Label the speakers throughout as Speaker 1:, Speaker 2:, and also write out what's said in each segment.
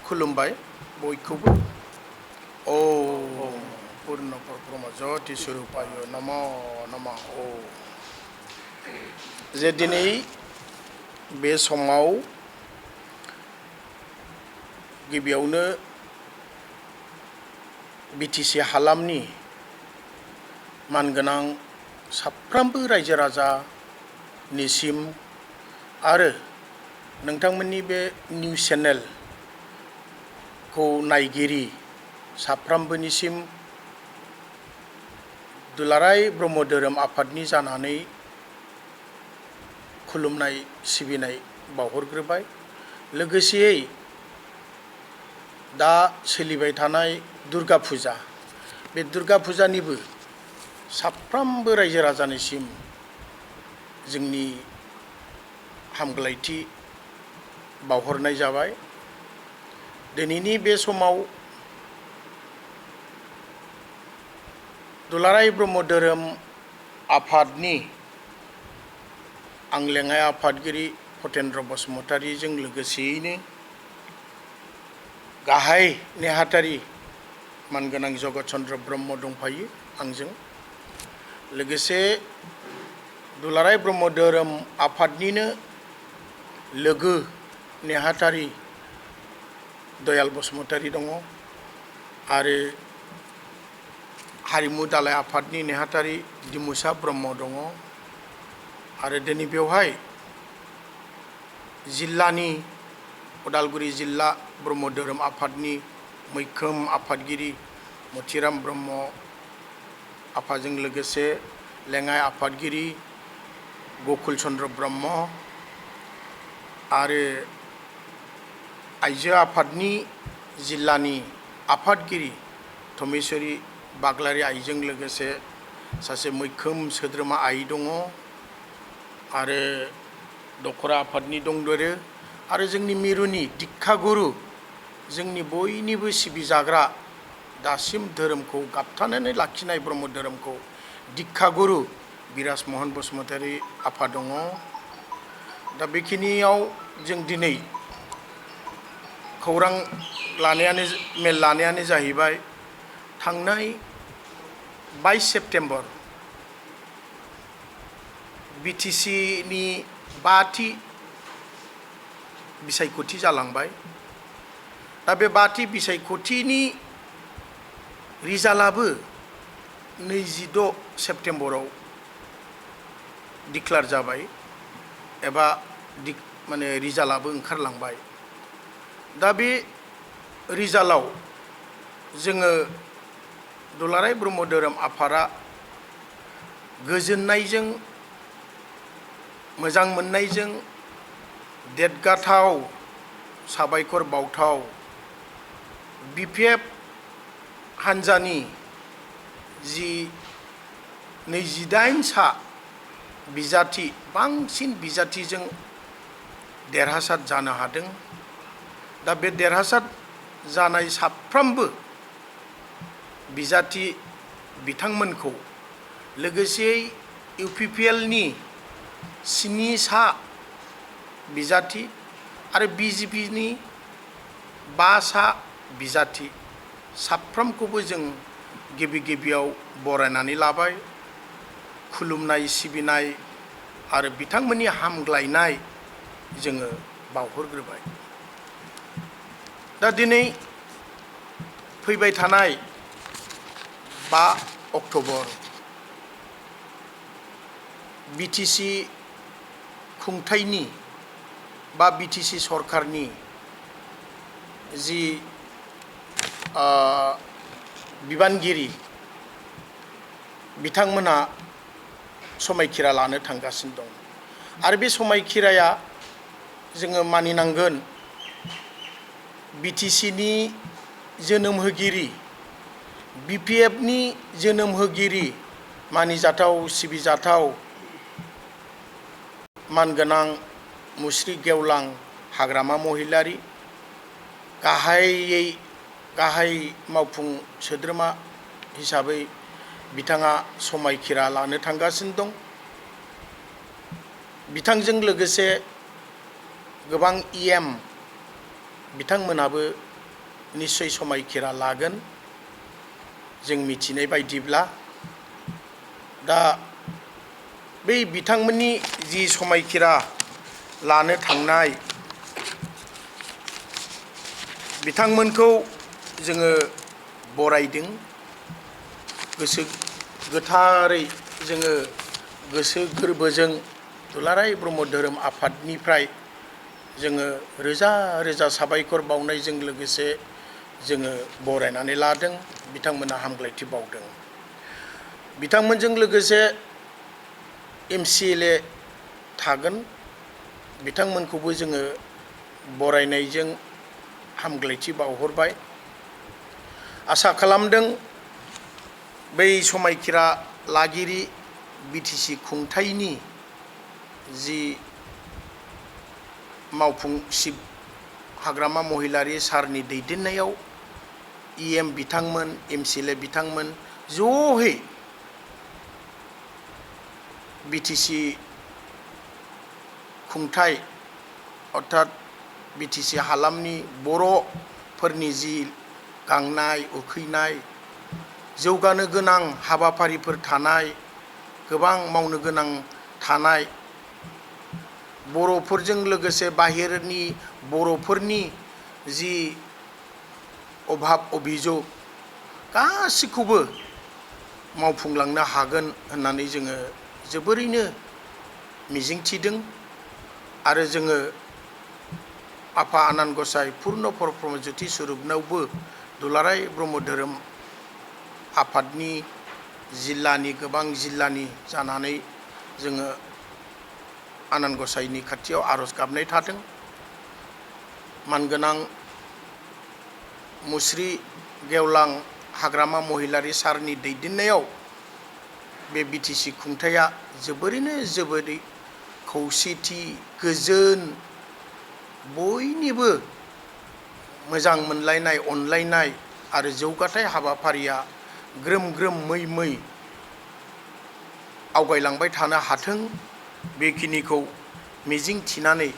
Speaker 1: खुलुमबाय बयखौबो ओम पूर्ण परब्रह्म ज्योति स्वरूपाय नमो नमः जे दिनै बे समाव गिबियावनो बिटिसि हालामनि मानगोनां साफ्रोमबो रायजो राजानिसिम आरो नोंथांमोननि बे निउस चेनेल खौ नायगिरि साफ्रोमबोनिसिम दुलाराय ब्रह्म धोरोम आफादनि जानानै खुलुमनाय सिबिनाय बावहरग्रोबाय। लोगोसेयै दा सोलिबाय थानाय दुर्गा फुजा बे दुर्गा फुजानिबो साफ्रोमबो रायजो राजानिसिम जोंनि हामग्लायथि बावहरनाय जाबाय। दिनैनि बे समाव दुलाराय ब्रह्म धोरोम आफादनि आं लेङाइ आफादगिरि फतेन्द्र बसुमतारीजों लोगोसेयैनो गाहाय नेहाथारि मानगोनां जगत चन्द्र ब्रह्म दंफायो आंजों लोगोसे दुलाराय ब्रह्म धोरोम आफादनिनो लोगो नेहाथारि दयाल बसुमतारी दङ आरो हारिमु दालाय आफादनि नेहाथारि दिमुसा ब्रह्म दङ आरो दिनै बेवहाय जिल्लानि उदालगुरि जिल्ला ब्रह्म धोरोम आफादनि मैखोम आफादगिरि मथिराम ब्रह्म आफाजों लोगोसे लेङाइ आफादगिरि गकुल चन्द्र ब्रह्म आरो आइजो आफादनि जिल्लानि आफादगिरि थमेश्वरी बाग्लारि आइजों लोगोसे सासे मैखोम सोद्रोमा आइ दङ आरो दखरा आफादनि दंदेरो आरो जोंनि मिरुनि दिक्षा गुरु जोंनि बयनिबो सिबिजाग्रा दासिम धोरोमखौ गाबथानानै लाखिनाय ब्रह्म धोरोमखौ दिक्षा गुरु बिराज महन बसुमतारी आफा दङ। दा बेखिनियाव जों दिनै खौरां मेल लानायानो जाहैबाय थांनाय 22 सेप्तेम्बर बिटिसिनि 5थि बिसायख'थि जालांबाय। दा बे 5थि बिसायख'थिनि रिजाल्टआबो 26 सेप्तेम्बराव डिक्लेयार जाबाय एबा माने रिजाल्टआबो ओंखारलांबाय। दा बे रिजाल्टआव जोङो दुलाराय ब्रह्म धोरोम आफादा गोजोननायजों मोजां मोननायजों देरगाथाव साबायखर बावथाव बिपिएफ हान्जानि जि 28 सा बिजाथि बांसिन बिजाथिजों देरहासार जानो हादों। दा बे देरहासार जानाय साफ्रोमबो बिजाथि बिथांमोनखौ लोगोसेयै इउपिपिएलनि 7 सा बिजाथि आरो बिजेपिनि 5 सा बिजाथि साफ्रोमखौबो जों गिबियाव बरायनानै लाबाय। खुलुमनाय सिबिनाय आरो बिथांमोननि हामग्लायनाय जोङो बावहरग्रोबाय। दा दिनै फैबाय थानाय 5 अक्ट'बर बिटिसि खुंथायनि बा बिटिसि सरकारनि जि बिबानगिरि बिथांमोनहा समायखिरा लानो थांगासिनो दं आरो बे समायखिराया जोङो मानिनांगोन बिटिसिनि जोनोम होगिरि बिपिएफनि जोनोम होगिरि मानिजाथाव सिबिजाथाव मानगोनां मुस्रि गेवलां हाग्रामा महिलारि गाहाय मावफुं सोद्रोमा हिसाबै बिथाङा समायखिरा लानो थांगासिनो दं। बिथांजों लोगोसे गोबां इएम बिथांमोनाबो निश्चय समायखिरा लागोन जों मिथिनाय बायदिब्ला दा बै बिथांमोननि जि समायखिरा लानो थांनाय बिथांमोनखौ जोङो बरायदों गोसो गोथारै जोङो गोसो गोरबोजों दुलाराय ब्रह्म धोरोम आफादनिफ्राय जोङो रोजा रोजा साबायखर बावनायजों लोगोसे जोङो बरायनानै लादों बिथांमोना हामग्लायथि बावदों बिथांमोनजों लोगोसे MCLA थागोन बिथांमोनखौबो जोङो बरायनायजों हामग्लायथि बावहरबाय आसा खालामदों बै समायखिरा लागिरि BTC खुंथायनि जि मावफुं शिब हाग्रामा महिलारि सारनि दैदेननायाव EM बिथांमोन MCLA बिथांमोन ज'है BTC खुंथाय अर्थात BTC हालामनि बर'फोरनि जि गांनाय उखैनाय जौगानो गोनां हाबाफारिफोर थानाय गोबां मावनो गोनां थानाय बर'फोरजों लोगोसे बाहेरनि बर'फोरनि जि अभाब अभियोग गासिखौबो मावफुंलांनो हागोन होननानै जोङो जोबोरैनो मिजिंथिदों आरो जोङो आफा आनान गसाइ पुर्ण परब्रह्म ज्योति स्वरूपनावबो दुलाराय ब्रह्म धोरोम आफादनि जिल्लानि गोबां जिल्लानि जानानै जोङो आनान गसाइनि खाथियाव आरज गाबनाय थादों मानगोनां मुस्रि गेवलां हाग्रामा महिलारि सारनि दैदेननायाव बे BTC खुंथाया जोबोरै खौसेथि गोजोन बयनिबो मोजां मोनलायनाय अनलायनाय आरो जौगाथाय हाबाफारिया ग्रोम ग्रोम मै आवगायलांबाय थानो हाथों बेखिनिखौ मिजिं थिनानै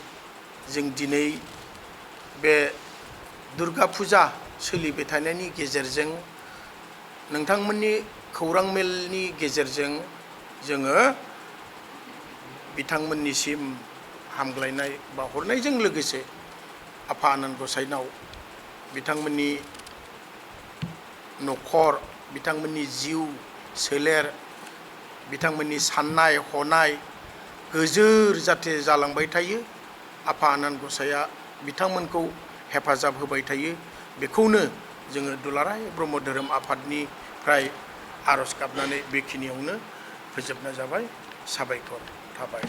Speaker 1: जों दिनै बे दुर्गा फुजा सोलिबाय थानायनि गेजेरजों नोंथांमोननि खौरां मेलनि गेजेरजों जोङो बिथांमोननिसिम हामग्लायनाय बावहरनायजों लोगोसे आफा आनान गसाइनाव बिथांमोननि न'खर बिथांमोननि जिउ सोलेर बिथांमोननि साननाय हनाय गोजोर जाथे जालांबाय थायो आफा आनान गसाइया बिथांमोनखौ हेफाजाब होबाय थायो बेखौनो जोङो दुलाराय ब्रह्म धोरोम आफादनिफ्राय आरज गाबनानै बेखिनियावनो फोजोबनाय जाबाय साबायखर थाबाय।